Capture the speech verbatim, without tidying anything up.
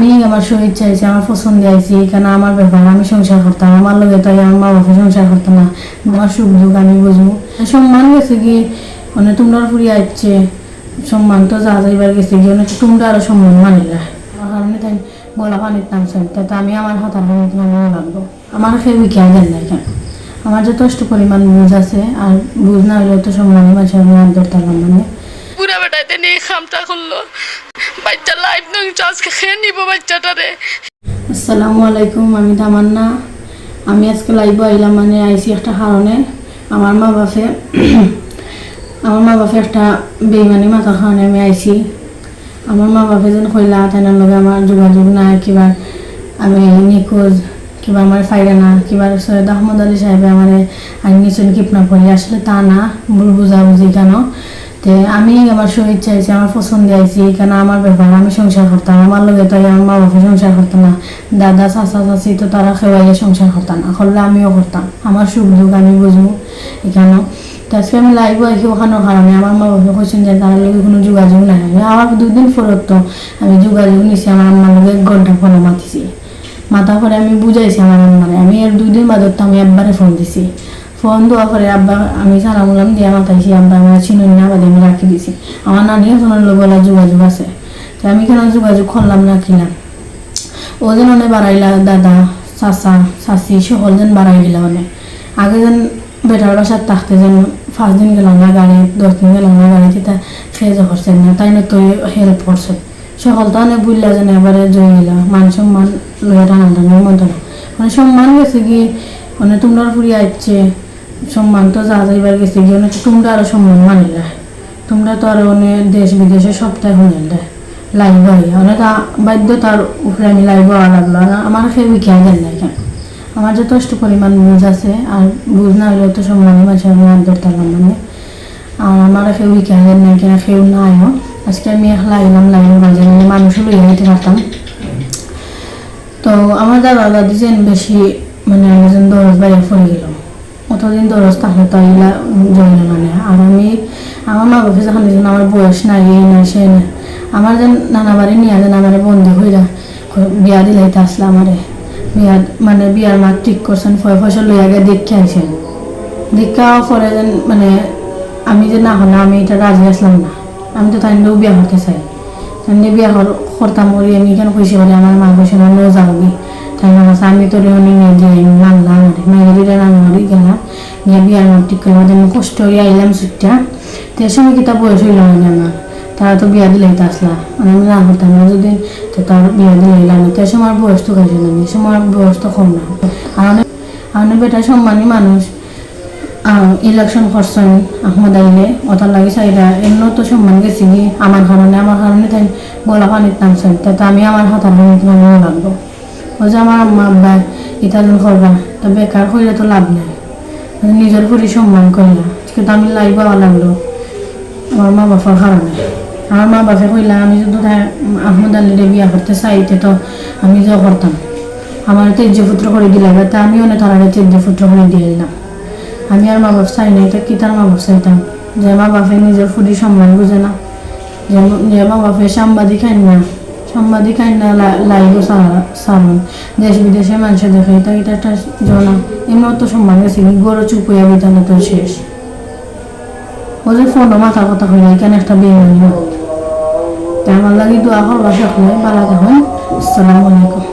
আমি আমার স্বইচ্ছা আইছি, আমার পছন্দে আইছি, এখানো আমার ব্যাপার, আমি সংসার করতাম, আমার লগে তো আমার মা বাপে সংসার করতো না, আমার সুখ দুঃখ আমি বুঝমু। সম্মান গেছে কি, মানে তোমরার ফুরি আইছে, সম্মান তো যা যাইবার গেছে কি, মানে তোমরা আরো সম্মান মানিলা। আমার কারণে তাই গলা পানিত নামছেন, তাতে আমি আমার হাতার পানিত নামা লাগবো। আমার কেউ ইকাই দেন না এখানে। আমার যথেষ্ট পরিমাণ বুঝ আছে, আর বুঝ না হইলে তো সম্মানী মানুষের আমি আদর তালাম মানে। বুড়া বেটাইতে নিয়ে খামটা করলো, বাচ্চা লাইফ ধ্বংস, আজকে খেয়ে নিব বাচ্চাটারে। আসসালামু আলাইকুম, আমি তামান্না। আমি আজকে লাইভে আইলাম, মানে আইছি একটা কারণে। আমার মা বাপে আমার মা বাপে একটা বেইমানি মাতার কারণে আমি আইছি। আমার মা বাপে যেন কইলা, তাইনার লগে আমার যোগাযোগ নাই, কিবা আমি নিখোঁজ, কিবা আমার ফাইরা না, কিবা সৈয়দ আহমদ আলী সাহেবে আমারে আইন নিছুন কিডন্যাপ করি। আসলে তা না, ভুল বুঝাবুঝি কেন। তে আমি আমার স্বইচ্ছা আইছি, আমার পছন্দে আইছি, এখানো আমার ব্যাপার, আমি সংসার করতাম, আমার লগে তো আমার মা বাপে সংসার করতো না, দাদা, চাচা, চাচি তো তারা কেউ আইয়া সংসার করতো না, করলে আমিও করতাম, আমার সুখ দুঃখ আমি বুঝবো এখানো। তো আজকে আমি লাইভে আইছি ওখানোর কারণে আমার মা বাপে কইছেন যে তার লগে কোনো যোগাযোগ নাই। আমি আবার দুই দিন পরত তো আমি যোগাযোগ নিছি, আমার আম্মার লগে এক ঘন্টা ফোনে মাতিছি। মাতার পরে আমি বুঝাইছি আমার আম্মারে, আমি এর দুই দিন বাদত তো আমি আব্বারে ফোন দিছি। ফোন দেওয়ার পরে আব্বা, আমি সালাম উলাম দিয়া মাতাইছি, আব্বা আমার চিনইন না, বাদে আমি রাখি দিছি। আমার নানি এখনো লগে ওলা যোগাযোগ আছে, তো আমি কেন যোগাযোগ করলাম না কিনা। ও যেন অনে বাড়াইলা, দাদা, চাচা, চাচি সকল যেন বাড়াই দিলা অনে। আগে যেন বেটার বাসাত থাকতে যেন পাঁচ দিন গেল না গাড়ি, দশ দিন গেল না গাড়ি, কিতা খেয়ে করছে না, তাই না তো হেল্প করছে। সকল তো অনেক বুঝলা যেন এবারে জয় গেলা, মান সম্মান লইয়া টানাটানি মতো না। মানে সম্মান গেছে কি, মানে তোমরা ফুরি আইছে, সম্মান তো যা যাইবার গেছে কি, মানে তোমরা আরো সম্মান মানিলা। তোমরা তো আরো অনেক দেশ বিদেশে সপ্তাহে হুনেন দেয় লাইভ আইয়া, অনেক বাধ্যতার উপরে আমি লাইভ আওয়া লাগলো। আর আমার কেউ ইকাই দেন না এখানে। আমার যথেষ্ট পরিমাণ বুঝ আছে, আর বুঝ না হইলে তো সম্মানী মানুষের আমি আদর তালাম মানে। আর আমার কেউ ইকাই দেন না এখানে, কেউ না আইও। আজকে আমি একলা আইলাম লাইভ, বাজারে মানুষও লইয়া আইতে পারতাম। তো আমার দাদা দাদি যেন বেশি, মানে আমার যেন দরজ বাইয়া পড়ে গেল। অতদিন দরজ থাকলে তো ইলা জয় না মানে। আর আমি, আমার মা বাপে যখন দিয়েছেন, আমার বয়স নাই, এই নাই, সেই নাই। আমার যেন নানা বাড়ি নিয়ে যেন আমার বন্দি হইয়া বিয়া দিলাইতে আসলে আমারে। বিয়া, মানে বিয়ার মাত ঠিক করছেন, ফয় ফসল লইয়া গিয়ে দেখে আইছেন। দেখা পরে যেন, মানে আমি যে না হলে আমি এটা রাজি আসলাম না। আমি তো তাইনরেও বিয়া করতে চাই। তাইনরে বিয়া কর-, করতাম করি আমি কেন কইছি বলে আমার মা কইছে না, নো যাওগি। তাই না আছে, আমি তোরে অনেক নিয়ে যাই, আমি মানলাম আমারে। মাইয়া দিলে না আমারে গেলাম। গিয়া বিয়ার মাত ঠিক করলাম, আমি কষ্ট হয়ে আইলাম ছুটটা। তে সময় কিতা বয়স হইল না আমার। তারা তো বিয়া দিলাইতে আসলা। মানে আমি না করতাম না যদি, তো তার বিয়া দিলাইলা না। তে সময় বয়স তো গেছে না, সময় বয়স তো কম না। আর অনেক, আর অনেক বেটা সম্মানী মানুষ, আহ, ইলেকশন করছেন আহমদ আলীরে, ওটার লাগি চাইরা এমন তো সম্মান গেছে কি আমার কারণে, আমার কারণে তাই গলা পানিত নামছেন, তা তো আমি আমার হাতার পানিত নামা লাগবো। ওই যে আমার আম্মা আব্বা ইটা দিন করবা, তো বেকার কইলে তো লাভ নাই। মানে নিজের ফুরি সম্মান কইলা, আজকে তো আমি লাইভ আওয়া লাগলো আমার মা বাবার কারণে। আমার মা বাপে কইলা আমি যদি তাই আহমদ আলীরে বিয়া করতে চাই, তে তো আমি যে করতাম, আমার তেজ্য পুত্র করে দিলা, তা আমি অনেক তারারে তেজ্য পুত্র করে দিয়ে দিলাম। আমি আর মা বাপ চাই না, এটা কি তার মা বাপ চাইতাম? যে মা বাপে নিজের ফুরি সম্মান বুঝে না, যে, যে মা বাপে সাংবাদিক আইন না, সাংবাদিক আইন না লা-, লাইভ সারা-, সারন, দেশ বিদেশে মানুষে দেখে, এটা, এটা একটা জনা, এমন তো সম্মান গেছে, কি গরু চুপ হইয়া বিতালে তো শেষ। ও যে ফোনও মাথা কথা হইলে, এখানে একটা বেইমানি হয়। তা আমার লাগি দোয়া করবা সকলে, ভালো থাকুন। আসসালামু আলাইকুম।